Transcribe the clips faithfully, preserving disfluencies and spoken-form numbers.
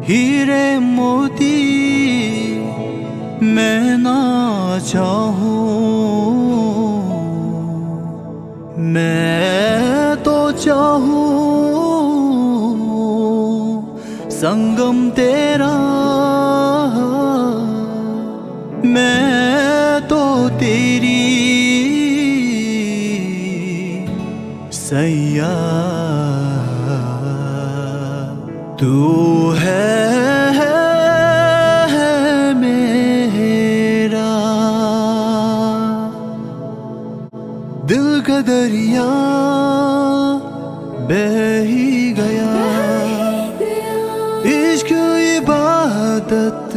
हीरे मोती मैं ना चाहूं, मैं तो चाहूं संगम तेरा, मैं तो तेरी सैया, तू है मेरा। दिल का दरिया बह ही गया, इश्क इबादत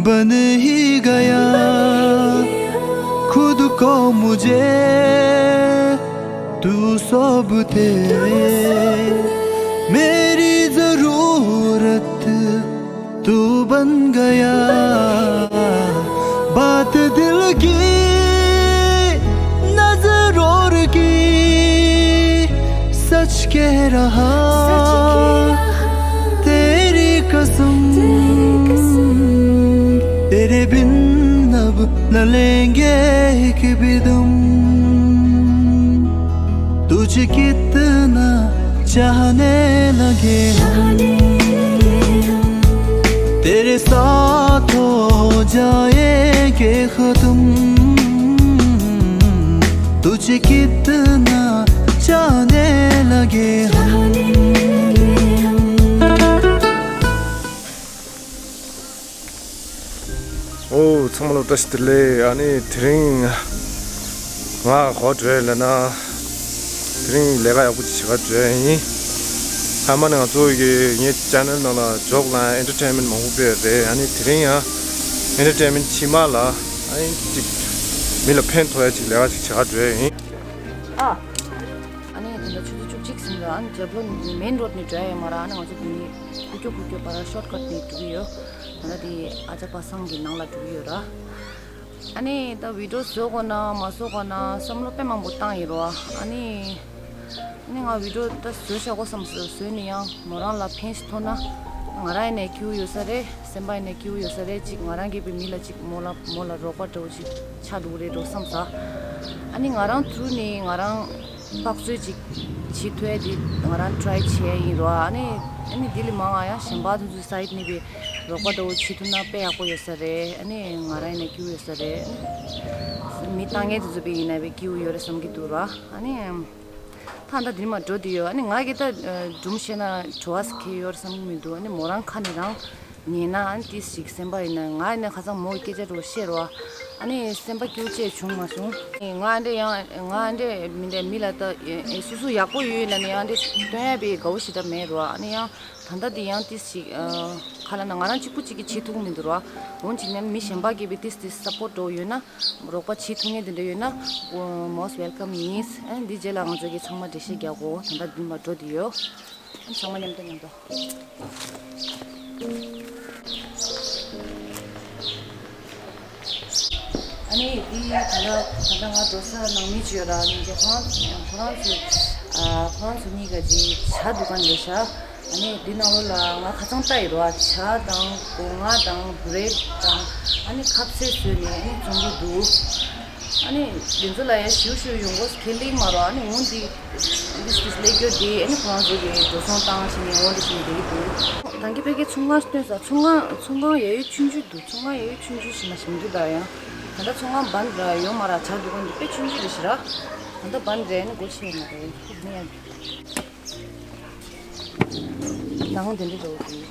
बन ही गया। खुद को मुझे तू सौंप दे, मेरी जरूरत तू बन गया। बात दिल की, नजरों की, सच कह रहा, तेरी कसम, तेरे बिन अब न लेंगे एक भी दम। तुझे कितना चाहने लगे हम, तेरे साथ हो जाएंगे खत्म। तुझे कितना चाहने लगे हम। ཨོ། ཚང་མ་ལ་བཀྲ་ཤིས་བདེ་ལེགས། ཨ་ནི་དེ་རིང་ང་ག་པར་འགྲོ་ཡིན་ལབ་ན། དེ་རིང་ལས་ཀ་ཡག་པོ་ཅིག་བྱེད་གར་འགྲོ་ཡ་ཡིན། ཨ་མ་ནི་ང་ཚོ་གི་ངའི་ཅེ་ནལ་ནང་ལ་ཇོག་དང་ཨེན་ཊར་ཊེན་མེན་མང་པོ་སྤེལ་རེད། ཨ་ནི་དེ་རིང་ཡང་ཨེན་ཊར་ཊེན་མེན་ཕྱི་མ་ལ་ཨ་ནི་ཅིག་མི་ལ་ཕན་ཐོགས་ཡ་ཅིག་ལས་ཀ་ཅིག་བྱེད་གར་འགྲོ་ཡ་ཡིན། ཨ། ཨ་ནི་ད་ལྟ་ཆུ་ཚོད་བཅུ་གཅིག་ཟིན་ར། ཨ་ནི་རྒྱབ་ལོགས་ནས་མེན་རོ་ཌི་ནས་འགྲོ་ཡ་ཡོད་མ་ར། ཨ་ནི་ང་ཚོ་དེ་ནས་ཁུག་ཀྱོག་ཁུག་ཀྱོག་བར་ཤོཊ་ཀཊ་ནས་འགྲོ་གི་ཡོད། ད་ལྟ་དེ་ཨ་ཅག་པ་སངས་ཀྱི་ནང་ལ་འགྲོ་གི་ཡོད་ར། ཨ་ནི་ད་བི་ཌི་ཡོ་བཟོ་དགོས་ན་མ་བཟོ་དགོས་ན་བསམ་བློ་དཔེ་མང་པོ་བཏང་ཡིན་རོ། ཨ་ནི་ཨ་ནི་ང་བི་ཌི་ཡོ་ད་བཟོས་བཞག་གོ་བསམ་སོང་། བཟོས་ནས་ཡང་མོ་རང་ལ་ཕན་ཞིག་ཐོགས་ན། ང་རང་ཡིན་ནའི་སྐྱིད་པོ་ཡོད་ས་རེད། སེམས་པ་ཡིན་ནའི་སྐྱིད་པོ་ཡོད་ས་རེད། ཅིག་ང་རང་སྒེར་པའི་མི་ལ་ཅིག་མོ་ལ་མོ་ལ་རོགས་པ་འདྲ་བོ་ཅིག་ཆགས་འགྲོ་གི་རེད་འགྲོ་བསམ་ས། ཨ་ནི་ང་རང་ཐུག་ནས་ང་རང་དཔག་ཚོད་ཅིག་བྱེད་ཐུབ་ཡ་དེ་ང་རང་ཊི་རའི་བྱེད་ཡ་ཡིན་རོ། ཨ་ནི་ཨ་ནི་དེ་ལས་མང་ང་ཡང་གཞན་པ་དེ་ཚོའི་སའིཌ་ནས་པའི་རོགས་པ་འདྲ་བོ་བྱེད་ཐུབ་ན་དཔེ་ཡག་པོ་ཡོད་ས་རེད། ཨ་ནི་ང་རང་ཡིན་ནའི་སྐྱིད་པོ་ཡོད་ས་རེད། ཨ་ནི་མི་ལྟ་མཁན་དེ་ཚོ་པའི་ཡིན་ན་པའི་སྐྱིད་པོ་ཡོད་རེད་བསམ་གྱི་འདུག་ར། ཨ་ནི། ད་ལྟ་འདིར་མ་འགྲོ་དུས་ཡོད། ཨ་ནི་ང་གིས་ད་སྒྲུང་བཤད་ན་བྲོ་བ་ཟེར་མཁན་ཡོད་རེད་བསམ་གྱི་མི་འདུག་ཨ་ནི་མོ་རང་ཁ་ནས་རང་ཉན་ན། ཨ་ནི་ཏིས་ཞིག་སེམས་པ་ཡིན་ན། ང་ཡིན་ན་ཁ་སང་མོ་གི་སྐད་ཆ་འདྲ་བོ་བཤད་རོགས། ཨ་ནི་སེམས་པ་སྐྱིད་པོ་བྱས་བྱུང་མ་སོང་། ང་འདྲ་ཡང་ང་འདྲ་མི་འདྲ་མི་ལ་ད་ཨེ་སོ་སོ་ཡག་པོ་ཡོད་ལབ་ནས་ཡང་འདྲ་སྟོན་ཡ་པའི་དགའ་བོ་ཞེ་དྲག་མེད་རོགས། ཨ་ནི་ཡང་ད་ལྟ་འདི་ཡང་ཏིས་ཞིག་ཨ་ཁ་ལ་ན་ང་རང་གཅིག་པུ་གཅིག་གིས་བྱེད་ཐུབ་ཀྱི་མི་འདུག་རོགས། འོན་ཅིག་ནས་མི་གཞན་པ་གིས་པའི་ཏིས་ཏིས་སཔོར་ཊི་འདྲ་བོ་ཡོད་ན། རོགས་པ་བྱེད་ཐུབ་མཁན་དེ་འདྲ་ཡོད་ན་most welcome ཡིན། ཨ་ནི་འདི་རྗེས་ལ་ང་ཚོ་གི་ཚང་མ་འགྲེལ་བཤད་རྒྱག་གོ། ད་ལྟ་འདི་མ་འགྲོ་དེ་ཡོད། ཨ་ནི་ཚང་མ་མཉམ་དུ་མཉམ་དུ། ཨ་ནི་འདི་ད་ལྟ་ད་ལྟ་ང་འགྲོ་ས་ནང་མི་ཅིག་ཡོད་ར། ཨ་ནི་ཁོ་རང་ཁོ་རང་ཚོས་ཨ་ཁོ་རང་ཚོ་གཉིས་ཀ་ཅིག་ཇ་འདུག་ག་འདི་ཤ། ཨ་ནི་འདི་ནང་ལོགས་ལ་ང་ཁ་སང་ལྟ་ཡི་རོ། ཇ་དང་སྒོ་ང་དང་བྷི་རེཌ་དང་ཨ་ནི་ཁ་ཟས་བཟོས་ནས་ཨ་ནི་བཙོང་གི་འདུག་ཨ་ནི་འདི་ཚོ་ལ་ཡ་ཞུ་ཞུ་ཡོང་གོ་ཁེ་ལེགས་མ་རོ། ཨ་ནི་འོང་འདི་འདི་སླེབས་རྒྱུ་འདི་ཨ་ནི་ཁོ་རང་ཚོ་གི་འགྲོ་སོང་བཏང་བྱས་ནས་འོང་འདི་བྱས་ནས་བསྡད་ཀྱི་འདུག་ད་གིན་ཕ་གི་ཚོང་ཁང་སྟོན་ས། ཚོང་ཁང་ཚོང་ཁང་ཡ་ཡོད་ཆུང་ཆུང་འདུག་ཚོང་ཁང་ཡ་ཡོད་ཆུང་ཆུང་ཞིག་མ་ཞིག་འདུག་ད་ཡང་ད་ལྟ་ཚོང་ཁང་བན་ར་ཡོད་མ་ར། ཇ་འདུག་ག་འདི་དཔེ་ཆུང་ཆུང་རེད་ཤི་ར། ད་ལྟ་བན་རེད། ཨ་ནི་སྒོ་ཕྱེ་མ་རེད། ནི་ཡ། ནང་དེ་འདྲ་རེད་འདུག་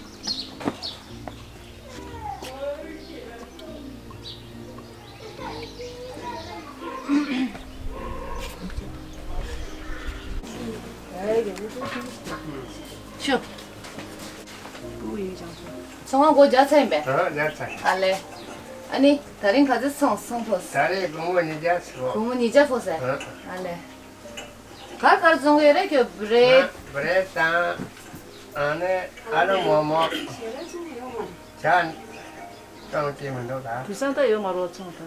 ཤོ། ཚོང་ཁང་སྒོ་རྒྱག་ཚར་ཡིན་པས། ཨ་རྒྱག་ཚར་ཡིན། ཨ་ལེ། ཨ་ནི་ད་རིང་ག་ཚོད་ཚོང་ཚོང་ཕོད། ད་རེས་སྒོར་མོ་ཉིས་བརྒྱ་ཚོ། སྒོར་མོ་ཉིས་བརྒྱ་ཕོག་ཟེར། ཨ་ལེ། གར་གར་བཙོང་གི་ཡོད་རེད་ཁྱོད། བྷི་རེད། བྷི་རེད་དང་། ཨ་ནི་ཨ་རུ་མོག་མོག་ཇ་གཏོང་གི་མི་འདུག་ད། དུས་སང་ད་ཡོད་མ་རོགས་ཚོང་ད།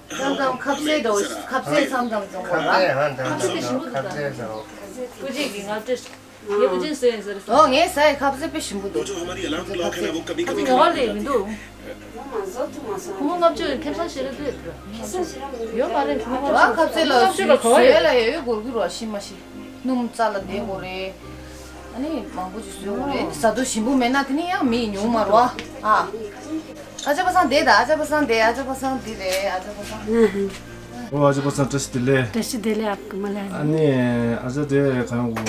མཚམས་མཚམས་ཁ་ཟས་དང་ཁ་ཟས་མཚམས་མཚམས་བཙོང་གོ་ལ། ཁ་ཟས་ཧང་དང་ཁ་ཟས་ཞིམ་པོ་འདུག་ད། ཁ་ཟས་བཟོ། སྐུ་མཁྱེན་གྱིས་ང་སྤྲད། ངས་བུ་ཆེན་བཟོས་ཡིན་ཟེར་སོང་། ཨོ་ངས་ཟ་ཡི་ཁ་ཟས་དཔེ་ཞིམ་པོ་འདུག་ཁ་ཟས་ངོ་བ་ལས་མི་འདུག་ཁོང་ལྔ་བཅུ་ཁེ་བཟང་ཞེ་དྲག་འདུག་ཡོད་མ་རེད། ཁོང་ལྔ་བཅུ་ཁེ་བཟང་ཞེ་དྲག་འདུག་ཁ་ཟས་ལ་ཁ་ཟས་ལ་ཟོས་ལ་ཡ་ཡོད་གོར་གི་རོ་ཤི་མ་ཤི། སྣུམ་རྩ་ལ་བསྡད་དགོས་རེད། ཨ་ནི་མང་པོ་ཅིག་བཟོས་དགོས་རེད། ཟ་དུ་ཞིམ་པོ་མེད་ན་དེ་ནི་ཡང་མི་ཉུང་མ་རོ། ཨ། ཨ་ཅག་པ་སངས་བསྡད་ད། ཨ་ཅག་པ་སངས་བསྡད། ཨ་ཅག་པ་སངས་འདི་རེད། ཨ་ཅག་པ་སངས། ཨོ་ཨ་ཅག་པ་སངས་བཀྲ་ཤིས་བདེ་ལེགས། བཀྲ་ཤིས་བདེ་ལེགས། ཨ་ཁུ་མ་ལ། ཨ་ནི་ཨ་ཅག་དེ་གང་གོ་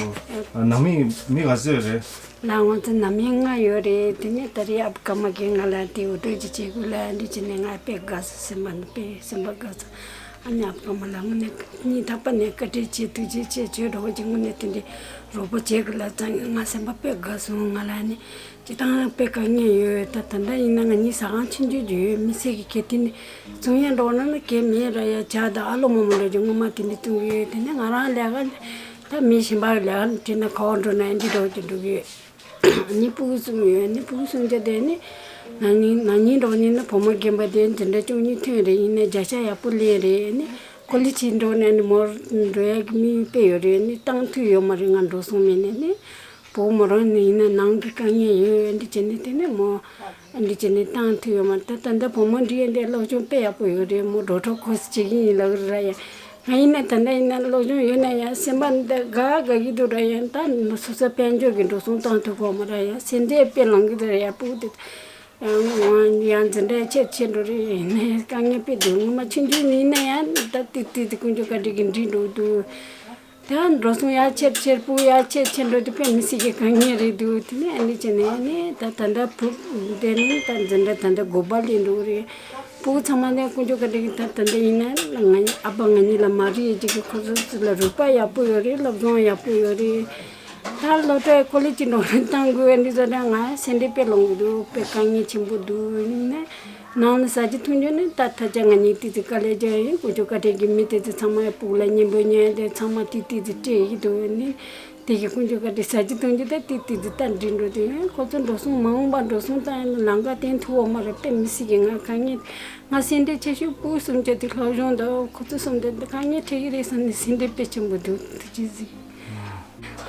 ནང་མི་མི་ག་ཚོད་རེད། ལ་ང་ཚོ་ནང་མི་ལྔ་ཡོད་རེད། དེ་ནས་ད་རེས་ཨ་ཁུ་མ་གིས་ང་ལ་དེ་འུ་ཐུག་ཅིག་བྱེད་དགོས་ལ་འདི་བྱས་ནས་ང་དཔེ་དགའ་སོང་། སེམས་པ་ནི་དཔེ་སེམས་པ་དགའ་སོང་། ཨ་ནི་ཨ་ཕ་མ་ལ་དངོས་གནས་སྙིང་ཐག་པ་ནས་བཀའ་དྲིན་ཆེ། ཐུགས་རྗེ་ཆེ། ཁྱོད་འདྲ་བོ་ཅིག་དངོས་གནས་དེ་འདྲའི་རོགས་པ་བྱེད་དགོས་ལབ་ཙང་ང་སེམས་པ་དཔེ་དགའ་སོང་། ང་ལ་ནི་སྤྱིར་བཏང་དཔེ་དཀའ་ངལ་ཡོད། ད་ད་ལྟ་ཡིན་ན་ང་གཉིས་ཟ་ཁང་ཆུང་ཆུང་ཅིག་ཡོད། མི་སེར་གྱི་གལ་ཏེ་ནི་བཙོང་ཡ་འགྲོ་ན་ནི་གལ་མེད་ར་ཡ། ཇ་དང་ཨ་ལོ་མོ་མོ་འདྲ་ཅིག་སྔོན་མ་དེ་འདྲ་བཙོང་གི་ཡོད། དེ་ནི་ང་རང་ལས་ཀ་ད་མི་གཞན་པ་ལས་ཀ་བྲིས་ན་ག་བ་འགྲོ་ན་འདི་འགྲོ་གི་འགྲོ་གི་ཡོད། ནི་སྤུ་གུ་གསུམ་ཡོད། ནི་སྤུ་གུ་གསུམ་ཆ་དེ་ནི་ན་ནིང་ན་ནིང་འགྲོགས་ནི་ནི་བུ་མོ་རྒན་པ་དེ་འཛིན་གྲྭ་བཅུ་གཉིས་ཐོན་རེད། ཡིན་ནའི་བརྒྱ་ཆ་ཡག་པོ་ལེན་རེད། ནི་ཀོ་ལེ་ཇི་འགྲོ་ནས་ནི་མོར་འགྲོ་ཡག་གི་དམིགས་ཡུལ་དཔེ་ཡོད་རེད། ནི་བཏང་ཐུབ་ཡོད་མ་རེད། ང་འགྲོ་སོང་མེད་ནས་ནི་བུ་མོ་རང་ནི་ཡིན་ན་ནང་གི་དཀའ་ངལ་ཡོད། འདི་བྱས་ནི་དེ་ནི་མོ་འདི་བྱས་ནི་བཏང་ཐུབ་ཡོད་མ་རེད། ད་ད་ལྟ་བུ་མོ་འདི་ཡན་དེ་སློབ་སྦྱོང་དཔེ་ཡག་པོ་ཡོད་རེད། མོ་འགྲོ་གྲབས་ཁོ་སི་བྱེད་ཀྱི་ཡིན་ལབ་གི་རེད་ཡ། ང་ཡིན་ན་ད་ལྟ་ཡིན་ན་སློབ་སྦྱོང་ཡོད་ན་ཡང་སེམས་པ་འདི་དགའ་དགའ་གི་འདུག་ར། ཡང་ད་སོ་སོ་དཔལ་འབྱོར་གྱི་འགྲོ་སོང་བཏང་ཐུབ་གོ་མ་ར། ཡང་སེམས་ཁྲལ་དཔེ་ལངས་གི་འདུག་ར། ཡང་སྤུ་གུ་དེ་ཡང་ཡང་འཛིན་གྲྭ་ཆེ་ཆེ་འགྲོ་རེད། ཡིན་ན་ཡང་དཀའ་ངལ་དཔེ་འདུག་སྔོན་མ་ཆུང་ཆུང་ཡིན་ན་ཡང་ད་ཏིག་ཏིག་ཏིག་ཀུན་སྤྱོད་བཀའ་དྲིན་གྱིས་འགྲིག་འགྲོ་འདུག་ད་འགྲོ་སོང་ཡར་ཆེར་ཆེར་སྤུ་གུ་ཡར་ཆེར་ཆེར་འགྲོ་དུས་དཔེ་མི་སྲིད་ཀྱི་དཀའ་ངལ་རེད་འདུག་དེ་ནས་ཨ་ནི་བྱས་ནས་ཨ་ནི་ད་ད་ལྟ་བུ་དེ་ནི་ད་འཛིན་གྲྭ་ད་ལྟ་དགུ་པ་སླེབས་འགྲོ་གི་རེད། སྤུ་གུ་ཚང་མ་ནས་དཀོན་མཆོག་བཀའ་དྲིན་གྱིས་ད་ད་ལྟ་ཡིན་ན་ང་ཨ་ཕ་ང་གཉིས་ལ་མ་རིག་ཡས་ཅིག་གི་ཁོ་ཚོ་ཚོ་ལ་རོགས་པ་ཡག་པོ་ཡོད་རེད། སློབ་སྦྱོང་ཡག་པོ་ཡོད་རེད། ད་སློབ་གྲྭའི་ཀོ་ལེ་ཇི་འགྲོ་ན་བཏང་དགོས་འདི་ཚོ་ད་ང་སེམས་ཁྲལ་དཔེ་ལངས་གི་འདུག་དཔེ་དཀའ་ངལ་ཆེན་པོ་འདུག་ཡིན་ནའི་ནང་ལ་ཟ་རྒྱུ་འཐུང་རྒྱུ་ནི་ད་ཐ་ཆ་ང་གཉིས་ཏི་ཙི་དཀའ་ལས་རྒྱག་ཡིན། དཀོན་མཆོག་བཀའ་དྲིན་གྱིས་མི་ཏི་ཙི་ཚང་མ་སྤུ་གུ་ལ་གཉེན་པོ་ཉན་དེ་ཚང་མ་ཏི་ཏི་ཙི་སྤྲད་ཡི་འདུག་ནི། དེ་གི་དཀོན་མཆོག་བཀའ་དྲིན་ཟ་རྒྱུ་འཐུང་རྒྱུ་ད་ཏིག་ཏིག་ཏིག་ཏག་འགྲིག་འགྲོ་དེ། ཁོ་ཚོ་འགྲོ་སོང་མ་འོངས་པ་འགྲོ་སོང་བཏང་ཡ་ལམ་ཁ་བསྟན་ཐུབ་བོ་མ་རེད། དཔེ་མི་སྲིད་ཀྱི་ང་དཀའ་ངལ། ང་སེམས་ཁྲལ་ཆེ་ཤོས་སྤུ་གུ་གསུམ་ཆ་དེ་སློབ་སྦྱོང་དང་ཁོ་ཚོ་གསུམ་དེ་དཀའ་ངལ་འཕྲད་ཀྱི་རེད་བསམ་ནས་སེམས་ཁྲལ་དཔེ་ཆེན་པོ་འདུག་ཐུགས་རྗེ་གཟིགས།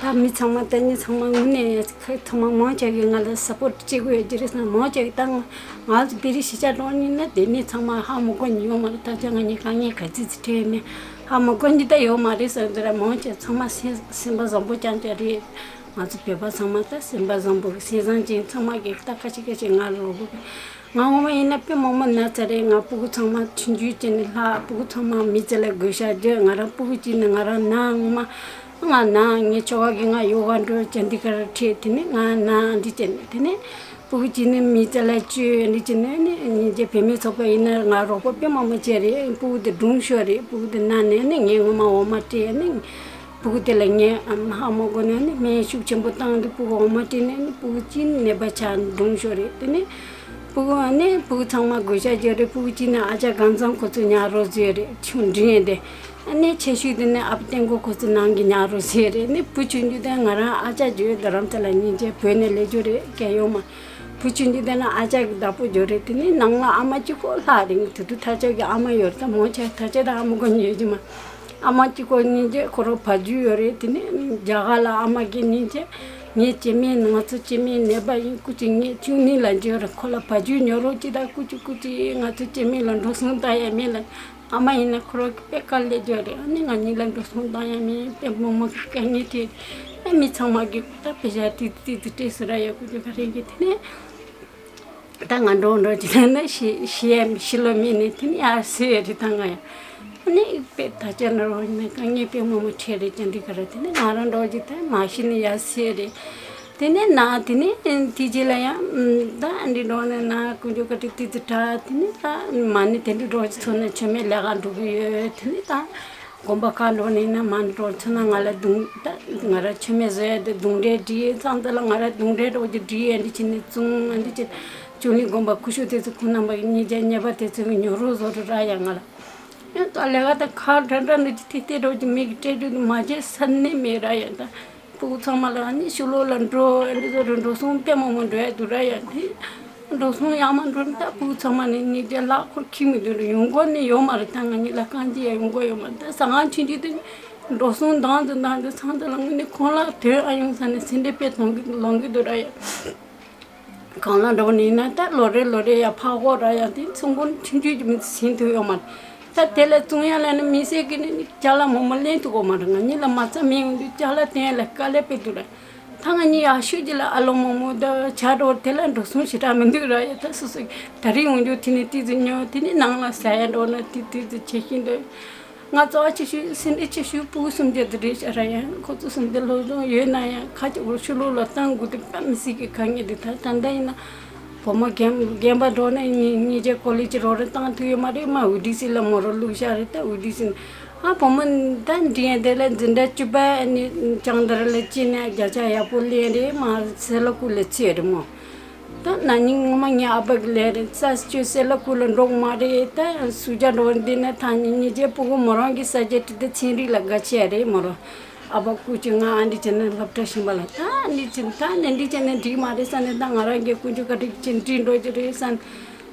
ད་མི་ཚང་མ་ལྟ་མཁན་ཚང་མ་དངོས་གནས་ཁ་ཚང་མ་མང་ཆེ་གིས་ང་ལ་སཔོར་ཊི་བྱེད་དགོས་ཡོད་ཀྱི་རེད་བསམ། མང་ཆེ་གིས་ད་ང་ང་ཚོ་བེ་རི་གཞིས་ཆགས་གྲོང་ཉིད་ན་དེ་ནས་ཚང་མ་ཧ་མ་གོ་མཁན་ཡོད་མ་རེད། ད་ཆ་ང་གཉིས་དཀའ་ངལ་ག་ཚོད་ཚོད་འཕྲད་ནས་ཧ་མ་གོ་མཁན་ད་ཡོད་མ་རེད་བསམ། དེ་ར་མང་ཆེ་ཚང་མ་སེམས་སེམས་པ་བཟང་པོ་རྐྱང་རྐྱང་རེད། ང་ཚོ་བོད་པ་ཚང་མ་ད་སེམས་པ་བཟང་པོ་གི་སེམས་བཟང་ཅན་ཚང་མ་གིས་ད་ཁ་ཤས་ཁ་ཤས་ང་ལ་རོགས་པ། ང་ངོ་མ་ཡིན་ན་དཔེ་མང་པོ་ན་ཚར་རེད། ང་སྤུ་གུ་ཚང་མ་ཆུང་ཆུང་བྱས་ནས་ལྷག་སྤུ་གུ་ཚང་མ་མི་ཚེ་ལ་དགོས་ཤག་རྒྱུ། ང་རང་སྤུ་གུ་གཅིག་ནི་ང་རང་ན་ངོ་མ་ང་ན་ངའི་ཁྱོ་ག་གིས་ང་ཡོ་ག་འགྲོ་བྱས་འདི་གར་ཁྲིད། དེ་ནས་ང་ན་འདི་བྱས་ནས་དེ་ནས་སྤུ་གུ་གཅིག་ནི་མི་ཚེ་ལ་བཅོས་འདི་བྱས་ནས་ནི་ཉིན་རྗེས་བུད་མེད་ཚོགས་པ་ཡིན་ན་ང་རོགས་པ་དཔེ་མང་པོ་བྱས་རེད། སྤུ་གུ་དེ་སྒྲུང་ཤོར་རེད། སྤུ་གུ་དེ་ན་ནས་ནི་ངས་ངོ་མ་འོ་མ་སྤྲད་ནི། སྤུ་གུ་དེ་ལ་ངས་ཧ་མ་གོ་ནས་ནི་སྨན་ཤུགས་ཆེན་པོ་བཏང་དུས་སྤུ་གུ་འོ་མ་སྤྲད་ནས་ནི་སྤུ་གུ་གཅིག་ནད་པ་ཆགས་སྒྲུང་ཤོར་རེད། དེ་ནས་སྤུ་གུ་ཨ་ནི་སྤུ་གུ་ཚང་མ་དགོས་ཤག་བརྗོད་རེད། སྤུ་གུ་གཅིག་ནི་ཨ་ཅག་གང་ཚང་ཁོ་ཚོ་ཉར་རོགས་བཟོས་རེད། ཆུང་འབྲིང་ཡས་དེ་ཨ་ནི་ཆེ་ཤོས་དེ་ནི་ཨ་ཕ་བསྟན་ཁོ་ཁོ་ཚོ་ནང་གི་ཉར་རོགས་བཟོས་རེད། ནི་བུ་ཆུང་ཆུང་དེ་ང་རང་ཨ་ཅག་བརྗོད་རྡ་རམ་ས་ལ་ཉིན་རྗེས་བོད་ནས་སླེབས་རྒྱུ་རེད། སྐལ་ཡོད་མ། བུ་ཆུང་ཆུང་དེ་ན་ཨ་ཅག་གི་བདག་པོ་བརྗོད་རེད། དེ་ནི་ནང་ལ་ཨ་མ་གཅིག་པོ་ལྷག་རེད། དེ་དུས་ཐ་ཆད་ཀྱི་ཨ་མ་ཡོད་རེད། ད་མོ་ཆ་ཐ་ཆད་ད་ཨ་མ་གོ་ཉོས་ཀྱི་མ། ཨ་མ་གཅིག་པོ་ཉིན་རྗེས་ཁོ་རང་བ་ཕྱུགས་ཡོད་རེད། དེ་ནས་རྒྱ་གར་ལ་ཨ་མ་གི་ཉིན་རྗེས་ངའི་སྐྱེ་དམན་ང་ཚོ་སྐྱེ་དམན་ནད་པ་ཡིན། སྐུ་མཁྱེན་ངས་བཅུ་གཉིས་ལ་འབྱོར་རེད། ཁོ་ལ་བ་ཕྱུགས་ཉོ་རོགས་གྱིས། ད་སྐུ་མཁྱེན་སྐུ་མཁྱེན་ང་ཚོ་སྐྱེ་དམན་ལ་འགྲོ་སོང་བཏང་ཡ་མེད་ལ། ཨ་མ་ཡིན་ན་ཁོ་རང་གི་དཔེ་དཀའ་ལས་འབྱོར་རེད། ཨ་ནི་ང་གཉིས་ལ་འགྲོ་སོང་བཏང་ཡ་མེད། དཔེ་མང་མང་གི་དཀའ་ངལ་འཕྲད། ཨ་མི་ཚང་མ་གི་ད་པེ་ཤ་ཏི་ཏི་ཏི་སྤྲད་སུ་ར་ཡ་སྐུ་མཁྱེན་ག་རེ་གི་དེ་ནས། ད་ང་འགྲོ་འགྲོ་གི་ན་ན་ཤི་ཤི་ཡ་ཤི་ལོ་མི་ནི་དེ་ནི་ཡར་སོས་རེད། ད་ང་ཡ་ཨ་ནི་དཔེ་ད་ཅག་ན་རོ་ཡིན་ན་དཀའ་ངལ་དཔེ་མང་པོ་འཕྲད་རེད། ཅན་འདི་ག་ར་དེ་ནི་ང་རང་འགྲོ་གི་ད་མ་ཤི་ནི་ཡར་སོས་རེད། དེ་ནི་ན་དེ་ནི་དེ་རྗེས་ལ་ཡང་ད་འདི་འགྲོ་ནི་ན་ཀུན་སྤྱོད་བཀའ་དྲིན་ཏི་ཙི་དྲག་དེ་ནི་ད་མ་ནི་དེ་འདྲ་འགྲོ་གི་ཚོ་ནི་ཆོ་མེད་ལས་ཀ་འགྲོ་གི་ཡོད། དེ་ནི་ད། དགོན་པ་ཁག་འགྲོ་ནས་ན་མ་འགྲོ་ཚུལ་ན་ང་ལ་རྡུང་ད་ང་ར་ཆོས་མེད་བཟོ་ཡ་དེ་རྡུང་འདྲེ་བྲིས་ཚང་ཚ་ལ་ང་ར་རྡུང་འདྲེ་འགྲོ་རྒྱུ་བྲིས་ཡ་འདི་བྱས་ནས་བཙུན་འདི་བྱས། ཅུང་ལི་དགོན་པ་ཀུ་ཤུ་དེ་ཚོ་ཁོང་རྣམ་པ་གཉིས་ཆ་ཉེས་པ་དེ་ཚོ་གི་ཉོ་རོགས་བཟོ་རུ་ར་ཡ་ང་ལ། ཡང་ད་ལས་ཀ་ད་ཁག་འདྲ་འདྲ་འདི་ཅི་ཐེ་ཐེ་འགྲོ་རྒྱུ་མི་གི་སྤྲད་རྒྱུ་དེ་མ་བྱས་ས་ནས་མེད་ར་ཡ་ད། སྤུ་གུ་ཚང་མ་ལ་ནི་ཕྱི་ལོགས་ལ་འགྲོ་འདི་ཚོ་རུ་འགྲོ་སོང་དཔེ་མང་མང་འགྲོ་ཡ་འདུག་ར་ཡ་དེ། འགྲོ་སོང་ཡག་མ་འགྲོ་ན་ད་སྤུ་གུ་ཚང་མ་ནི་ཉིན་རྒྱ་ལག་འཁོར་འཁྱེར་མི་འདུག་ར་ཡོང་སྒོ་ནི་ཡོད་མ་རེད། ད་ང་གཉིས་ལ་རྐང་རྗེས་ཡ་ཡོང་སྒོ་ཡོད་མ་རེད། ད་ཟ་ཁང་ཆུང་ཆུང་དེ་ འགྲོ་སོང་འདང་དུ་འདང་དུ་ཚང་དུ་ལ་དངོས་གནས་ཁོང་ལ་དོན་ཨ་ཡོང་ས་ནས་སེ་འབྲས་དཔེ་ལོང་གི་ལོང་གི་འདུག་ར་ཡ། གང་ལ་འགྲོ་ནས་ན་ད་ལོ་རེ་ལོ་རེ་ཡ་ཕ་གོ་ར་ཡ་དེ་ཚོང་དཔོན་ཆུང་ཆུང་གི་མི་ཚེ་ཟིན་ཐུབ་ཡོད་མ་རེད། ད་དེ་ལ་བཙོང་ཡ་ལ་ནི་མི་སེར་གི་ནི་ཅ་ལག་མོག་མོག་ལེན་ཐུབ་གོ་མ་རེད། ང་གཉིས་ལ་མ་རྩ་མེད་ཡོང་དུས་ཅ་ལག་བསྟན་ཡ་ལ་དཀའ་ལས་དཔེ་འདུག་ར། ད་ང་གཉིས་ཡག་ཤོས་ཀྱི་ལ་ཨ་ལོ་མོག་མོག་ད་ཇ་འགྲོ་དེ་ལ་འགྲོ་སོང་ཞེ་དྲག་མི་འདུག་ར་ཡ། ད་སོ་སོ་ད་རིང་ཡོང་རྒྱུ་དེ་ནི་ཏི་ཙི་ཉོ་དེ་ནི་ནང་ལ་ཟ་ཡ་འགྲོ་ན་ཏི་ཏི་ཙི་བྱེད་ཤིང་འདུག་ང་གཙོ་བོ་ཆེ་ཤོས་སེམས་ཁྲལ་ཆེ་ཤོས་སྤུ་གུ་གསུམ་ཆ་དེ་རེད་ཤག་ར་ཡ། ཁོ་ཚོ་གསུམ་དེ་སློབ་སྦྱོང་ཡོད་ན་ཡང་ཁ་ཅིག་གོ་ཤུ་ལོ་ལ་བཏང་དགོས་དེ་དཔེ་མི་སྲིད་ཀྱི་དཀའ་ངལ་དེ། ད་ད་ལྟ་ཡིན་ན་བུ་མོ་རྒན་རྒན་པ་འགྲོ་ན་ཉིན་ཉིན་རྗེས་ཀོ་ལེ་ཇི་རོགས་རེ་བཏང་ཐུབ་ཡོད་མ་རེད། མ་འུ་ཌི་སི་ལ་མོ་རོ་བླུགས་ཤག་རེད། ད་འུ་ཌི་སི་ཨ་བུ་མོ་ད་འདྲི་ཡན་དེ་ལ་འཛིན་གྲྭ་བཅུ་པ་ནི་ཅང་དར་ལ་ཅི་ན་བརྒྱ་ཆ་ཡག་པོ་ལེན་རེད། མ་སེ་ལ་ཀུ་ལ་ཚེ་རེད་མོ། ད་ན་ནིང་ངོ་མ་ངའི་ཨ་ཕ་གི་ལས་རེད། ས་སྤྱོད་སེ་ལ་ཀུ་ལ་འགྲོ་གི་མ་རེད། ད་སུ་ཇ་འགྲོ་འདི་ན་ཐང་ཉིན་ཉིན་རྗེས་སྤུ་གུ་མོ་རང་གི་ས་ཆ་དྲི་ད་ཚན་རིག་ལ་དགའ་ཆེ་རེད་མོ་རང་། ཨ་ཕ་སྐུ་མཁྱེན། ང་ཨ་འདྲི་བྱས་ན་སློབ་གྲྭ་གཞན་པ་ལ་ད་ཨ་འདྲི་བྱས་ད་ནི་འདྲི་བྱས་ན་འགྲིག་མ་རེད་ས་ནས། ད་ང་རང་གི་ཀུན་སྤྱོད་བཀའ་དྲིན་ཅན་འགྲིག་འགྲོ་གི་རེད་ས་ནས།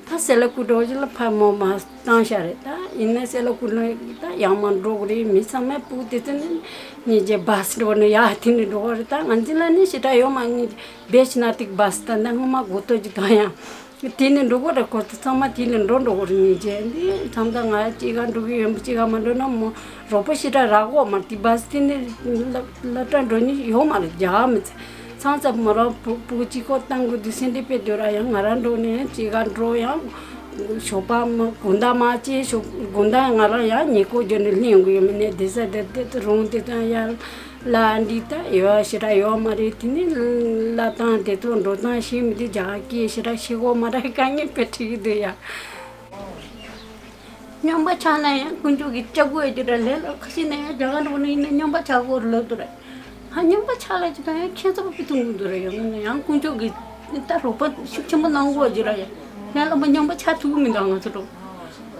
ད་སེ་ལ་ཀུ་འགྲོ་གི་ལ་ཕ་མོ་མ་བཏང་ཤག་རེད། ད་ཡིན་ན་སེ་ལ་ཀུ་ལ་ད་ཡང་མ་འགྲོ་གི་རེད། མི་ཚང་མས་སྤུ་གུ་དེ་ཚོ་ནི་ཉིན་རྗེས་བཱས་འགྲོ་ནི་ཡ་དེ་ནི་འགྲོ་གི་རེད། ད་ང་ཚོ་ལ་ནི་ཞེ་དྲག་ཡོད་མ་ནི། བེ་ཤི་ན་ཏིག་བཱས་ད་ནི་སྔོན་མ་གོ་ཏོ་ཅི་དང་ཡང་དེ་ནི་འགྲོ་གི་རེད། ཁོ་ཚོ་ཚང་མ་དེ་ནི་འགྲོ་འགྲོ་གི་རེད། ཉིན་རྗེས་འདི་ཐང་ད་ང་ཅི་ག་འགྲོ་གི་ཡོད་པ་ཅི་ག་མ་འགྲོ་ན་མོ་རོགས་པ་ཞེ་དྲག་རག་གོ་མ་རེད། དེ་བཱས་དེ་ནི་སློབ་སློབ་གྲྭ་འགྲོ་ནི་ཡོད་མ་རེད། རྒྱ་མི་ཚེ་ཚང་ཚབ་མོ་རང་སྤུ་སྤུ་གུ་གཅིག་པོ་བཏང་དགོས་དུས་སེམས་ཁྲལ་དཔེ་འདུག་ར་ཡ། ང་རང་འགྲོ་ནས་ཅི་ག་འགྲོ་ཡང་ཞོགས་པ་མ་དགོང་དག་མ་ཅི་ཞོགས་དགོང་དག་ང་རང་ཡང་ཉལ་ཁོག་རྒྱུ་ནི་ལེན་དགོས་ཡོད་མ་ནས་བསྡད་ས་དེ་དེ་རུང་དེ་དང་ཡར་ལ་འདི་ད་ཡོད་ཞེ་དྲག་ཡོད་མ་རེད། དེ་ནི་ལ་དང་དེ་ཚོ་འགྲོ་སྟངས་ཤེས་མི་འདུག་རྒྱ་སྐད་ཞེ་དྲག་ཤེས་གོ་མ་རེད། དཀའ་ངལ་དཔེ་འཕྲད་ཀྱི་འདུག་ཡ། སྨྱོན་པ་ཆགས་ན་ཡང་དཀོན་མཆོག་གིས་སྐྱབས་དགོས་ཀྱི་རེད། ལས་སླ་ཁ་ཤས་ན་ཡང་རྒྱ་གར་འགྲོ་ནི་ཡིན་ན་སྨྱོན་པ་ཆགས་དགོས་རེད་ལབ་འདུག་རེད། ཧ་སྨྱོན་པ་ཆགས་ལ་ཅི་ད་ཡང་ཁྱད་མཚར་པོ་ཐུག་གི་འདུག་རེད། ཡང་ཡང་དཀོན་མཆོག་གིས་ད་རོགས་པ་ཤུགས་ཆེན་པོ་གནང་དགོས་ཀྱི་རེད། ཡང་ལས་སླ་པོ་སྨྱོན་པ་ཆགས་ཐུབ་ཀྱི་མི་འདུག་ང་ཚོ་འགྲོ།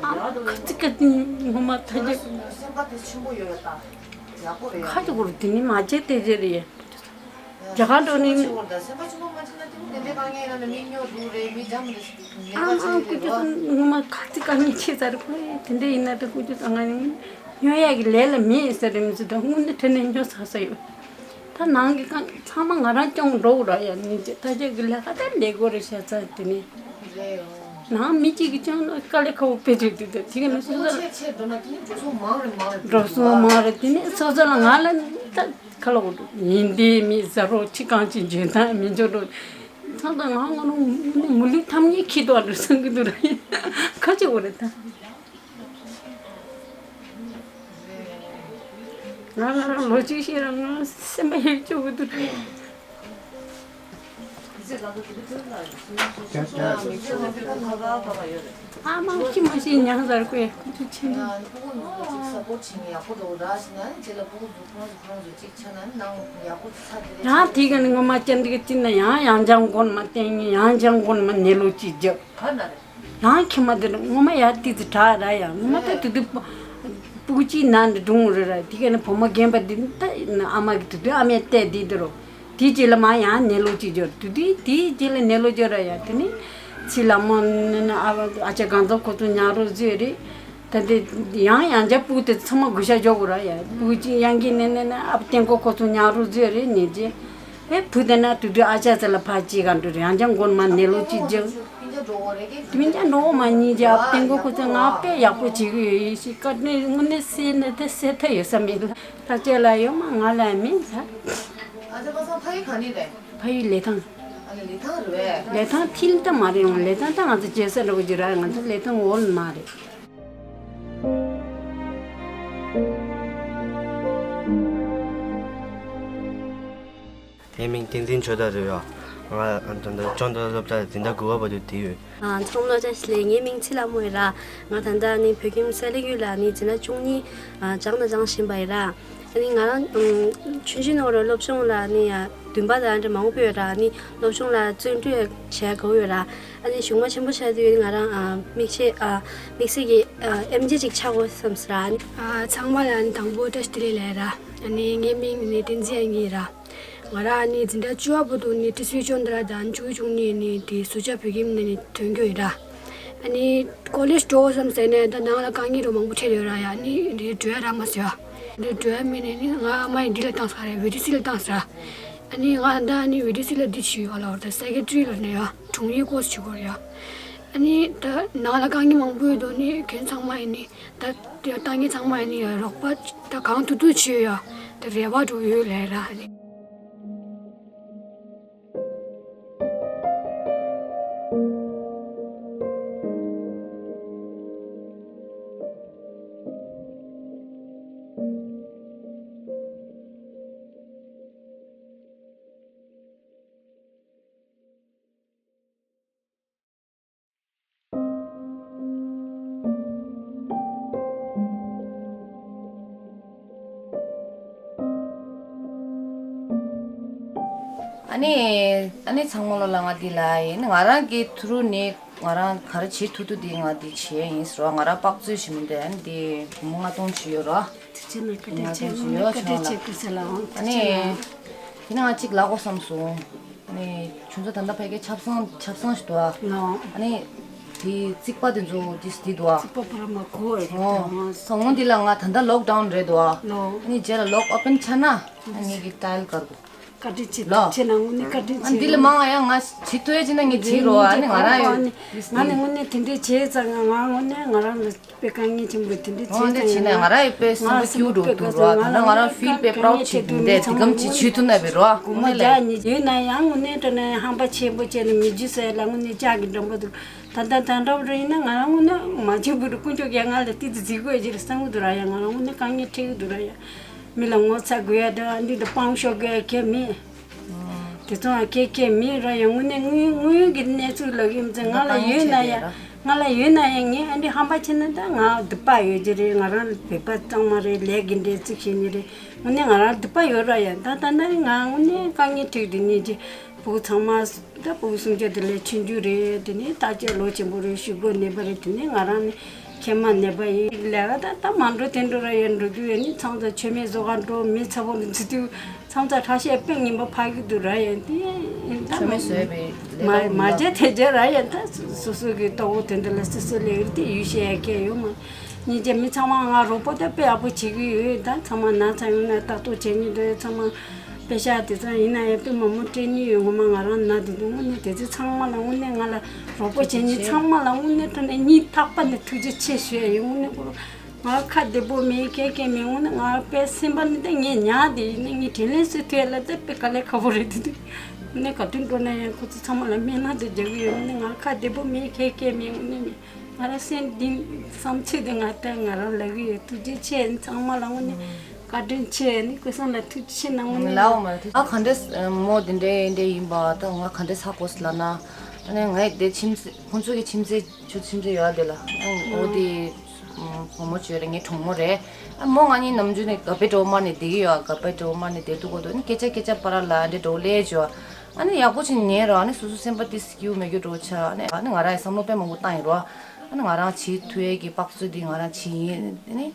ཨ་ཁ་ཚིག་ཁ་ཚིག་ངོ་མ་ཐ་ཆད། ཁ་ཅིག་གོ་རུ་དེ་ནི་མ་བྱེད་དེ་རེད། རྒྱ་གར་འགྲོ་ནི། ཨ་མ་ཁུ་ཅུ་ངོ་མ་ཁ་ཚིག་དཀའ་ངལ་ཆེ་ཚར་ཁོས་དེ་འདྲ་ཡིན་ན་ད་ཁུ་ཅུ་ང་ནི་སྨྱོ་ཡ་གི་ལས་ལ་མེད་ཟེར་རེད། མི་ཚོ་ད་དངོས་གནས་དྲང་གནས་སྨྱོ་ཚར་ས་ཡོད། ད་ནང་གི་ཀ་ཚང་མ་ང་རང་སྐྱོང་འགྲོ་གི་ར་ཡ། ནི་ད་ཅག་གི་ལས་ཀ་ད་ལས་དགོས་རེད་ཤག་ཚ་དེ་ནི། ནང་མི་གཅིག་གིས་སྐྱོང་ན་དཀའ་ལས་ཁག་པོ་དཔེ་འདུག་དེ་ད་དེ་ག་ནི་སོ་སོ་ལ་འགྲོ་སོང་མང་རེད། དེ་ནི་སོ་སོ་ལ་ང་ལ་ད་ཁ་ལོ་གོ་འགྲོ་ཡིན་དེ་མི་ཟ་རོ་ཁྱི་གང་ཅི་འཇོན་ཐང་མི་འཇོན་འགྲོ། ཚང་ད་ང་ང་ནི་མུ་ལི་ཐམ་ཉེ་ཁྱི་དོ་འགྲོ་སང་གི་འདུག་ར་ཡིན་ཁ་ཅིག་འོ་རེད་ད། ང་ང་རང་ལོ་གཅིག་ཤེས་རང་ང་སེམས་པ་ཧེབ་ཆོག་གི་འདུག་རེད། ཨ་མ་ཅི་མ་ཤེས་ཉང་ཟར་ཀོས་ཁུ་ཚུ་ཆེན་པོ། ཡང་དེ་ག་ནི་ངོ་མ་ཅན་དེ་ག་ཅི་ན་ཡང་ཡང་ཅང་གོན་མ་བསྟན་ཡང་ཅང་གོན་མ་ནེ་ལོ་ཅི་རྒྱབ། ཡང་ཁྱི་མ་དེ་ངོ་མ་ཡར་ཏི་ཙི་དྲག་ར་ཡ། ངོ་མ་ད་དུ་དུ་སྤུ་གུ་གཅིག་ན་འདི་སྒྲུང་རེ་ར་དེ་ག་ནི་བུ་མོ་རྒན་པ་འདི་ད་ཨ་མ་གི་དུ་དུ་ཨ་མས་བལྟས་འདི་འདི་རོ། དེའི་རྗེས་ལ་མ་ཡང་ནེ་ལོ་གཅིག་འབྱོར་དུས་དེའི་དེའི་རྗེས་ལ་ནེ་ལོ་འབྱོར་ར་ཡ། དེ་ནི་ཚེ་ལ་མོ་ནི་ཨ་ཨ་ཅག་གང་ཚོ་ཁོ་ཚོ་ཉག་རོ་བཟོས་རེད། ད་དེ་ཡང་ཡང་བསྐྱར་སྤུ་གུ་དེ་ཚང་མ་གུ་ཤ་འཇོག་དགོས་ར་ཡ། སྤུ་གུ་གཅིག་ཡང་གི་ནི་ནི་ནི་ཨ་བསྟན་ཁོ་ཁོ་ཚོ་ཉག་རོ་བཟོས་རེད། ཉེ་རྗེས་ཨེ་བུ་དེ་ན་དུ་དུ་ཨ་ཅག་ཚ་ལ་ཕ་གཅིག་ག་འགྲོ་རེད། ཡང་བསྐྱར་མགོ་ནི་མ་ནེ་ལོ་གཅིག་འབྱོར། དེ་མིན་ཀྱང་འགྲོ་བ་མ་ཉིད་ཀྱི་ཨ་བསྟན་ཁོ་ཁོ་ཚོ་ང་དཔེ་ཡག་པོ་བྱེད་ཀྱི་ཡོད་ཡིན་ཞིག་བཀའ་དྲིན་དངོས་གནས་སེ་ནི་དེ་སེ་ཐ་ཡོད་ས་མེད་ལ། ད་ཅེ་ལ་ཡོད་མ་ང་ལ་མིན་ས། ཨ་ཅག་པ་སངས་ཕ་ཡུལ་ག་ནས་རེད། ཕ་ཡུལ་ལི་ཐང་། ཨ་ལི་ལི་ཐང་རེད་པས། ལི་ཐང་ཐིལ་ད་མ་རེད། ཡང་ལི་ཐང་ད་ང་ཚོ་རྒྱལ་ས་འགྲོ་གི་ར། ང་ཚོ་ལི་ཐང་འོལ་མ་རེད། ངའི་མིང་བསྟན་འཛིན་ཆོས་དར་རེད་ཡ། ང་ད་ལྟ་ཅོན་ཏ་སློབ་གྲྭ་འཛིན་གྲྭ་དགུ་པ་བར་དུ་བསྡད་ཡོད། ཨ་ཚང་མ་ལ་བཀྲ་ཤིས་བདེ་ལེགས། ངའི་མིང་ཚེ་ལྷ་མོ་ཡིན་ར། ང་ད་ལྟ་ནི་བོད་ཁྱིམ་སའི་གླིང་ཡུལ་ལ་ནི་འཛིན་གྲྭ་བཅུ་གཉིས་ཨ་སྦྱངས་དང་སྦྱང་བཞིན་པ་ཡིན་ར། ཨ་ནི་ང་རང་ཨམ་ཆུང་ཆུང་ནོར་སློབ་སྦྱོང་ལ་ནི་ཡ་འདུན་པ་དང་འདྲ་མང་པོ་ཡོད་ར། ཨ་ནི་སློབ་སྦྱོང་ལ་བརྩོན་འགྲུས་བྱེད་དགོས་ཡོད་ར། ཨ་ནི་གཞུང་མ་ཆེན་པོ་ཆགས་དུས་ང་རང་ཨ་མིག་ཤེལ་ཨ་དམིགས་བསལ་གྱི་ཨ་ཨེམ་ཆི་ཅིག་ཆགས་དགོས་བསམས་ར། ཨ་ཚང་མ་ལ་ཨ་ནི་དང་པོ་བཀྲ་ཤིས་བདེ་ལེགས་ལབ་ཡ་ར། ཨ་ནི་ངའི་མིང་ནི་བསྟན་འཛིན་དབྱངས་སྐྱིད་ཡིན་ར། ང་རང་ནི་འཛིན་གྲྭ་བཅུ་པ་བར་དུ་ནི་ཏི་སུའི་ཅོན་ཏ་ར་དང་བཅུ་དགུ་བཅུ་གཉིས་ནི་དེ་སུ་ཇཱ་བོད་ཁྱིམ་ནས་ནི་ཐོན་རྒྱུ་ཡིན་ར། ཨ་ནི་ཀོ་ལེཇ་འགྲོ་བསམ་ཟེར་ནས་ད་ནང་ལ་དཀའ་ངལ་རོ་མང་པོ་འཕྲད་ཡོད་ར་ཡ། ཨ་ནི་རེད་འགྲོ་ཡ་རག་མ་སོང་ཡ། འདི་འགྲོ་ཡ་མིན་ནས་ནི་ང་ཨ་མ་ཡིས་འདི་ལ་བཏང་ས་རེད། བི་ཌི་སི་ལ་བཏང་ས་ར། ཨ་ནི་ང་ད་ཨ་ནི་བི་ཌི་སི་ལ་འདི་བྱེད་ཡོད་ལ་བར་ད་སེ་ཀེ་ཊི་རི་ལ་ནས་ཡ་དྲུང་ཡིག་ཀོ་སི་བྱེད་དགོས་རེད་ཡ། ཨ་ནི་ད་ནང་ལ་དཀའ་ངལ་མང་པོ་ཡོད་དོ་ནི་ཁྱེད་ཚང་མ་ཡིན་ནི་ད་ལྟ་ངེད་ཚང་མ་ཡིན་ནི་ཡ་རོགས་པ་ད་གང་ཐུབ་ཐུབ་བྱེད་ཡ། ད་རེ་བ་འགྲོ་ཡོད་ལས་ར་ཨ་ནི། ཨ་ནི། ཨ་ནི་ཚང་མ་ལོ་ལ་ང་འདི་ལ་ཡིན། ང་རང་གི་ཐུ་རུ་ནི་ང་རང་ག་རེ་བྱེད་ཐུབ་ཐུབ་འདི་ང་འདི་བྱས་ཡིན་ཟེར་བ། ང་རང་དཔག་ཚོད་ཞིག་མི་འདུག་ཨ་ནི་འདི་སྒོར་མོ་ལྔ་སྟོང་ཅིག་ཡོད་རོ། ཐུགས་རྗེ་གནང་། བཀའ་དྲིན་ཆེ། ང་ཚོ་ཡོད་བཀའ་དྲིན་ཆེ། ཁུ་སེ་ལ་འོང་། ཨ་ནི་དེ་ན་ང་གཅིག་ལབ་དགོས་བསམ་སོང་། ཨ་ནི་ཁྱོད་ཚོ་ད་ལྟ་ཕ་གིའི་ཆབ་གསང་ཆབ་གསང་ཞིག་འདུག་ཨ། ལོ། ཨ་ནི་དེ་རྩིག་པ་དེ་ཚོ་དེ་དེ་འདུག་ཨ། རྩིག་པ་པུ་ར་མ་གོ་ཨེ། ཨོ། ད་སྔོན་དེ་ལ་ང་ད་ལྟ་ལོག་ཌའུན་རེད་འདུག་ཨ། ལོ། ཨ་ནི་རྗེས་ལ་ལོག་ཨོ་པན་ཆགས་ན་ཨ་ངེད་ཀྱི་ཊའིལ་དཀར་པོ། བཀའ་དྲིན་ཆེ། ལོ། ཐུགས་རྗེ་གནང་། དངོས་གནས་བཀའ་དྲིན་ཆེ། ཨ་འདི་ལས་མང་ང་ཡང་ང་བྱེད་ཐུབ་ཡ་བྱས་ན་ངས་བྱེད་རོགས། ཨ་ནི་ང་རང་ཡོད། ང་ནི་དངོས་གནས་དེ་འདྲས་བྱས་ཙང་ང་དངོས་གནས་ང་རང་ལ་དཔེ་དཀའ་ངལ་ཆེན་པོ་དེ་འདྲས་འོ་བྱས་འདི་ཙང་བྱས་ན་ང་རང་ཡི་དཔེ་སེམས་པ་སྐྱིད་འགྲོ་འདུག་རོ། ད་ལྟ་ང་རང་ཕིལ་དཔེ་པ་རའུ་ཌི་བྱེད་འདུག་འདས་དེ་གམ་ཅིག་བྱེད་ཐུབ་ན་བས་རོ། དགོངས་པ་རྒྱག་ནི་ཡོད་ན་ཡང་དངོས་གནས་དྲང་གནས་ཧམ་པ་ཆེན་པོ་བྱས་ནས་མི་རྒྱུ་ཟེར་ལ་དངོས་གནས་ལྕགས་ཀྱི་འགྲམ་པ་འདུག་ད་ལྟ་ད་འདྲ་བོ་ཡིན་ན་ང་རང་དངོས་གནས་མ་བྱེད་དགོས་རུ་དཀོན་མཆོག་གིས་ང་ལ་ཏི་ཏི་རྫིག་དགོས་ཀྱི་རེད་བསམ་གི་འདུག་ར། ཡ་ང་རང་དངོས་གནས་དཀའ་ངལ་འཕྲད་ཀྱི་འདུག་ར། ཡ་མི་ལ་ངོ་ཚ་དགོས་ཡ་འདྲ་འདི་འདྲ་སྤང་ཤོག་དགོས་ཡ་གལ་མེད། དེ་ཚོ་ཡང་གལ་གལ་མེད་ར། ཡ་དངོས་གནས་དངོས་དངོས་ཡོད་ཀྱི་གནས་ཚུལ་ལབ་ཀྱི་ཡིན་ཙང་ང་ལ་ཡོད་ན་ཡ། ང་ལ་ཡོད་ན་ཡ་ངས་ཨ་འདྲ་ཧམ་པ་བྱས་ན་ད་ང་སྡིག་པ་ཡོད་ཀྱི་རེད། ང་རང་བོད་པ་གཙང་མ་རེད། ལས་ཀྱི་འདྲ་ཚིག་བྱེད་ནི་རེད། དངོས་གནས་ང་རང་སྡིག་པ་ཡོད་ར། ཡ་ད་ད་ལྟ་ང་དངོས་གནས་དཀའ་ངལ་འཕྲད་དེ་ནས་ཀྱི་ཕྲུ་གུ་ཚང་མ་ད་ཕྲུ་གུ་སུམ་ཅུ་དེ་ལས་ཆུང་ཆུང་རེད། དེ་ནས་བརྟག་དཔྱད་ལོ་ཆེན་པོ་རེད། ཤུགས་རྒོལ་ནད་པ་རེད། དེ་ནས་ང་རང་ནི་མཁལ་མ་ནད་པ་ཡིན། ལས་ཀ་ད་ད་མ་འགྲོ་དེ་འགྲོ་ར། ཡ་འགྲོ་དུས་ཡ་ནི་མཚམས་མཚམས་མཆོད་མེ་བཟོ་ག་འགྲོ། མི་ཚ་པོ་ལ་འཛུལ་དུས་མཚམས་མཚམས་ཁྲག་ཤེད་དཔེ་ངན་པ་འཕར་གི་འདུག་ར། ཡ་དེ་ཡིན་ད་མཆོད་མེ་བཟོས་པའི་ལས་མ་ཀ་མ་ཡིན་ད། བྱས་དེ་བྱས་ར། ཡ་ད་སོ་སོ་གི་ལྟོ་གོས་དེ་འདྲ་ལ་སི་སི་ལས་ཡོད་དེ་ཡུལ་ཤེས་ཡ་གལ་ཡོད་མ། སྙིང་རྗེ། མི་ཚང་མ་ང་རོགས་པ་ད་དཔེ་ཡག་པོ་བྱེད་ཀྱི་ཡོད། ད་ཚང་མ་ན་ཚ་ཡོང་ན་ལྟ་རྟོག་བྱེད་མཁན་འདྲ། ཚང་མ་པེ་ཤག་དེ་ཚོ་ཡིན་ན་ཡང་དཔེ་མང་པོ་སྤྲད་མཁན་ཡོད། ངོ་མ་ང་རང་ན་དེ་དུས་དངོས་གནས་དེ་ཚོ་ཚང་མ་ལ་དངོས་གནས་ང་ལ་རོགས་པ་བྱེད་མཁན་ཚང་མ་ལ་དངོས་གནས་དྲང་གནས་སྙིང་ཐག་པ་ནས་ཐུགས་རྗེ་ཆེ་ཞུ་ཡ་ཡིན། དངོས་གནས་ཁོ་རང་ང་ཁ་བདེ་པོ་མེད། གལ་གལ་མེད། དངོས་གནས་ང་དཔེ་སེམས་པ་ནས་ད་ངས་ཉག་དེ་ཡིན་ན་ངས་དྲིན་ལན་གཟོ་ཐུབ་ཡ་ལ་ད་དཔེ་དཀའ་ལས་ཁག་པོ་རེད། དེ་དུས་དངོས་གནས་ག་དུས་འགྲོ་ན་ཡང་ཁོ་ཚོ་ཚང་མ་ལ་སྨོན་ལམ་དེ་རྒྱག་གི་ཡོད། དངོས་གནས་ང་ཁ་བདེ་པོ་མེད། གལ་གལ་མེད། དངོས་གནས་མེད། ང་རང་སེམས་གཏིང་བསམ་ཚུལ་དེ་ང་ལྟར་ང་རང་ལབ་ཀྱི་ཡོད། ཐུགས་རྗེ་ཆེ། ཚང་མ་ལ་དངོས་གནས་བཀའ་དྲིན་ཆེ། ནི་སྐུ་སྲུང་ལ་ཐུགས་རྗེ་ཆེ་གནང་། དངོས་གནས་ལའོ་མ་ཐུགས། ཨ་ག་འདྲས་མོ་དེ་འདྲས་འདྲས་ཡིན་པ་ད་ང་ག་འདྲས་ཧ་གོ་སོང་ལབ་ན། ཨ་ནི་ངའི་དེ་ཁྱིམ་མཚེས་ཁོང་ཚོ་གི་ཁྱིམ་མཚེས་ཆུ་ཁྱིམ་མཚེས་ཡོད་དེ་ལ་ཨ་འོ་དེ་བུ་མོ་བྱོས་རེད། ངའི་གྲོགས་མོ་རེད། ཨ་མོ་ང་གཉིས་ནམ་རྒྱུན་ནས་ག་པའི་གྲོགས་མ་ནས་བསྡད་ཀྱི་ཡོད། ག་པའི་གྲོགས་མ་ནས་བསྡད་དུས་གོ་དུས་ནི་སྐད་ཆ་སྐད་ཆ་པ་ར་ལ་འདྲས་གྲོགས་ལས་བྱོས། ཨ་ནི་ཡག་པོ་ཅིག་ཉན་རོགས། ཨ་ནི་སོ་སོ་སེམས་པ་ཏི་སྐྱིད་པོ་མེད་རྒྱུ་འགྲོ་ཆ། ཨ་ནི་ཨ་ནི་ང་རང་ཡང་བསམ་བློ་དཔེ་མང་པོ་བཏང་ཡིན་རོགས། ཨ་ནི་ང་རང་བྱེད་ཐུབ་ཡས་ཀྱི་དཔག་ཚོད་འདི་ང་རང་བྱེད་ཡིན། ཨ་ནི་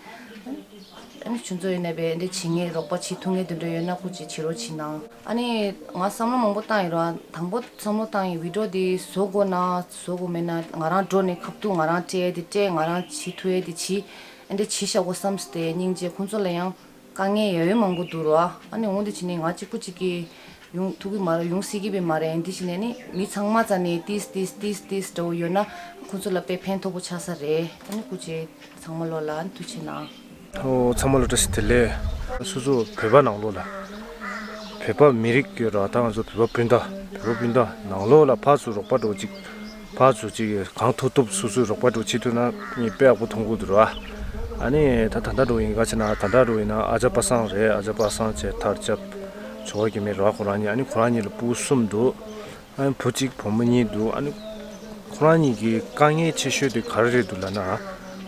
ཨ་ནི་ཁྱོད་ཚོ་ཡིན་ནའི་བས་འདི་བྱེད་མཁན་རོགས་པ་བྱེད་ཐུབ་མཁན་དེ་འདྲ་ཡོད་ན་སྐུ་མཁྱེན་བྱེད་རོགས་བྱེད་གནང་། ཨ་ནི་ང་བསམ་བློ་མང་པོ་བཏང་ཡིན་རོགས། དང་པོ་བསམ་བློ་བཏང་ཡིན་བི་ཌིའོ་འདི་བཟོ་དགོས་ན་བཟོ་དགོས་མེད་ན་ང་རང་འགྲོ་ནས་ཁ་ཐུག་ང་རང་སྤྲད་ཡས་དེ་སྤྲད། ང་རང་བྱེད་ཐུབ་ཡས་དེ་བྱེད། ཨ་འདི་བྱེད་བཞག་དགོས་བསམ་སྟེ་སྙིང་རྗེ། ཁོང་ཚོ་ལ་ཡང་དཀའ་ངལ་ཡོད་ཡོད་མང་པོ་འདུག་རོ། ཨ་ནི་འོང་དེ་བྱས་ནས་ང་གཅིག་པུ་གཅིག་གིས་ཡོང་ཐུབ་ཀྱི་མ་རེད། ཡོང་སྲིད་ཀྱི་བས་མ་རེད། འདི་བྱས་ནས་ནི་མི་ཚང་མ་རྩ་ནས་ཏིས་ཏིས་ཏིས་ཏིས་འདྲ་བོ་ཡོད་ན་ཁོང་ཚོ་ལ་དཔེ་ཕན་ཐོགས་པོ་ཆགས་ས་རེད། ཨ་ནི་སྐུ་མཁྱེན་ཚང་མ་ལོ་ལ་ཨ་ནི་ཐུགས་རྗེ་གནང་། ཨོ་ཚང་མ་ལོ་བཀྲ་ཤིས་བདེ་ལེགས། སོ་སོ་བོད་པ་ནང་ལོགས་ལ་བོད་པ་མི་རིགས་ཀྱི་ར་ད་ང་ཚོ་བོད་པ་སྤུན་ཟླ་བོད་པ་སྤུན་ཟླ་ནང་ལོགས་ལ་ཕར་ཚུར་རོགས་པ་འདྲ་བོ་ཅིག་ཕར་ཚུར་ཅིག་གང་ཐུབ་ཐུབ་སོ་སོས་རོགས་པ་འདྲ་བོ་བྱེད་ཐུབ་ན་ངས་དཔེ་ཡག་པོ་མཐོང་གི་འདུག་ར། ཨ་ནི་ད་ད་ལྟ་འདྲ་བོ་ཡིན་ག་བྱས་ན་ད་ལྟ་འདྲ་བོ་ཡིན་ན་ཨ་ཅག་པ་སངས་རེད། ཨ་ཅག་པ་སངས་བྱས་ཐར་ལྕགས་ཇོ་བོ་རྒྱ་མི་ར་ཁོ་རང་གཉིས། ཨ་ནི་ཁོ་རང་གཉིས་ལ་ཕྲུ་གུ་གསུམ་འདུག་ཨ་ནི་བུ་གཅིག་བུ་མོ་གཉིས་འདུག་ཨ་ནི་ཁོ་རང་གཉིས་ཀྱི་དཀའ་ངལ་ཆེ་ཤོས་དེ་ག་རེ་རེད་འདུག་ལབ་ན།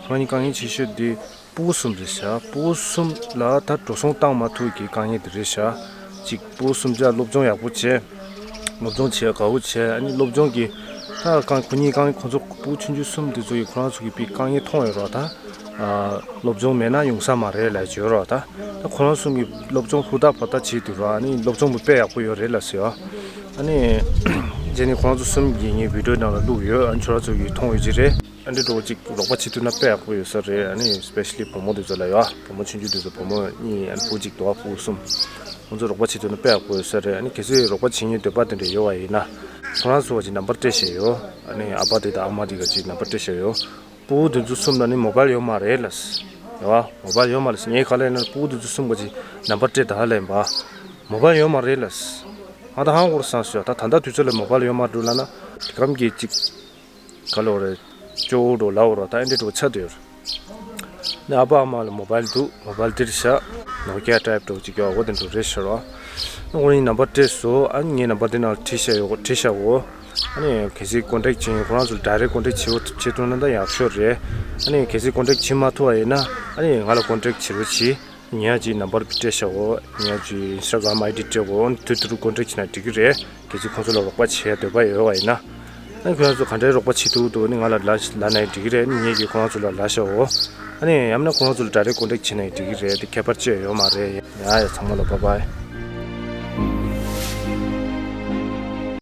ཁོ་རང་གཉིས་དཀའ་ངལ་ཆེ་ཤོས་དེ་ཕྲུ་གུ་གསུམ་རེད་ཤག་ཕྲུ་གུ་གསུམ་ལ་ད་འགྲོ་སོང་བཏང་མ་ཐུབ་ཀྱི་དཀའ་ངལ་དེ་རེད་ཤག་གཅིག་ཕྲུ་གུ་གསུམ་ཆ་སློབ་སྦྱོང་ཡག་པོ་བྱས། སློབ་སྦྱོང་བྱས་དགའ་བོ་བྱས། ཨ་ནི་སློབ་སྦྱོང་གི་ད་གང་ཁོ་གཉིས་གང་ཁོ་ཚོ་ཕྲུ་གུ་ཆུང་ཆུང་གསུམ་དེ་ཚོ་ཡིས་ཁོ་རང་ཚོ་གི་དཔེ་དཀའ་ངལ་མཐོང་ཡོད་རོགས། ད་ཨ་སློབ་སྦྱོང་མེད་ན་ཡོང་ས་མ་རེད་ལབ་བརྗོད་རོགས། ད་ད་ཁོ་རང་གསུམ་གྱི་སློབ་སྦྱོང་ཧུར་ཐག་ཧུར་ཐག་བྱས་འདུག་རོགས། ཨ་ནི་སློབ་སྦྱོང་དཔེ་ཡག་པོ་ཡོད་རེད་ལབ་ཟེར་བ། ཨ་ནི་རྗེས་ནས་ཁོ་རང་ཚོ་གསུམ་གྱིས་ངའི་བི་ཌིའོ་ནང་ལ་བླུགས་ཡོད། ཨ་ནི་ཁྱོད་རང་ཚོ་གིས་མཐོང་ཡོད་ཀྱི་རེད། ཨ་ འདི་འདྲ་ཅིག་རོགས་པ་བྱེད་ཐུབ་ན་དཔེ་ཡག་པོ་ཡོད་ས་རེད། ཨ་ནི་སི་པེ་ཤ་ལི་བུ་མོ་དེ་ཚོ་ལ་ཡོད། བུ་མོ་ཆུང་ཆུང་དེ་ཚོ། བུ་མོ་གཉིས། ཨ་ནི་བུ་གཅིག་འདུག་བ། བུ་གསུམ། ཁོང་ཚོ་རོགས་པ་བྱེད་ཐུབ་ན་དཔེ་ཡག་པོ་ཡོད་ས་རེད། ཨ་ནི་གལ་སྲིད་རོགས་པ་བྱེད་སྙིང་འདོད་པ་དེ་འདྲ་ཡོད་པ་ཡིན་ན། ཁོ་རང་ཚོ་ག་ཅིག་ནམ་བར་སྤྲད་བཞག་ཡོད། ཨ་ནི་ཨ་ཕ་དེ་དང་ཨ་མ་དེ་ག་ཅིག་ནམ་བར་སྤྲད་བཞག་ཡོད། སྤུ་གུ་དེ་ཚོ་གསུམ་ལ་ནི་མོ་བཱལ་ཡོད་མ་རེད་ལགས། རེད་བ། མོ་བཱལ་ཡོད་མ་རེད། ངས་ག་ལབ་ན་སྤུ་གུ་དེ་ཚོ་གསུམ་ག་ཅིག་ནམ་བར་སྤྲད་ད་ལབ་ཡིན་པ། མོ་བཱལ་ཡོད་མ་རེད་ལགས། ང་ད་ཧང་གོར་སང་སོ། ད་ད་ལྟ་དུས་ཚོད་ལ་མོ་བཱལ་ཡོད་མ་འགྲོ་ལབ་ན། དེ་གམ་གྱི་ཅིག་ག་ལོ་རེད། ཅོ་འགྲོ་ལའོ་རོ། ད་ཨེ་འདྲ་འགྲོ་ཆ་དུ་ཡོད། ནི་ཨ་ཕ་ཨ་མ་ལ་མོ་བཱལ་འདུག་མོ་བཱལ་འདིར་བཞག་ནོ་ཀི་ཡ་ཊའིབ་འདྲ་ཅིག་ཡོད། འོ་དེ་འདྲ་རེད་ཤག་ར། ནི་ཁོ་རང་ནམ་བར་སྤྲད་སོང་། ཨ་ནི་ངའི་ནམ་བར་དེ་ནང་བྲིས་བཞག་ཡོད། བྲིས་བཞག་གོ། ཨ་ནི་གལ་སྲིད་ཀོན་ཊེག་བྱེད། ཁོ་རང་ཚོ་ལ་ཌའི་རེག་ཀོན་ཊེག་བྱེད་བྱེད་ཐུབ་ན་ད་ཡག་ཤོས་རེད། ཨ་ནི་གལ་སྲིད་ཀོན་ཊེག་བྱེད་མ་ཐུབ་པ་ཡིན་ན། ཨ་ནི་ང་ལ་ཀོན་ཊེག་བྱེད་རོགས་གྱིས། ངས་ཅིག་ནམ་བར་སྤྲད་བཞག་གོ། ངས་ཅིག་ཨིན་སི་ཊ་གྷ་རམ་ཨའི་ཌི་སྤྲད་གོ། ཨ་ནི་དེ་དུས་ཀོན་ཊེག་བྱེད་ན་འགྲིག་གི་རེད། གལ་སྲིད་ཁོང་ཚོ་ལ་རོགས་པ་བྱེད་འདོད་པ་ཡོད་པ་ཡིན་ན། ཨ་ནི་ཁོ་རང་ཚོ་ག་འདྲའི་རོགས་པ་བྱེད་ཐུབ་འདུག་ནི་ང་ལ་ལབ་ལབ་ན་ཡང་འགྲིག་གི་རེད། ནི་ངས་ཀྱིས་ཁོ་རང་ཚོ་ལ་ལབ་བཞག་གོ། ཨ་ནི་ཡང་ན་ཁོ་རང་ཚོ་ལ་ཌའི་རེག་ཀོན་ཊེག་བྱེད་ན་ཡང་འགྲིག་གི་རེད། དེ་ཁྱད་པར་ཅི་ཡང་ཡོད་མ་རེད། ཡ་ཡ། ཚང་མ་ལ་བཱའི་བཱའི།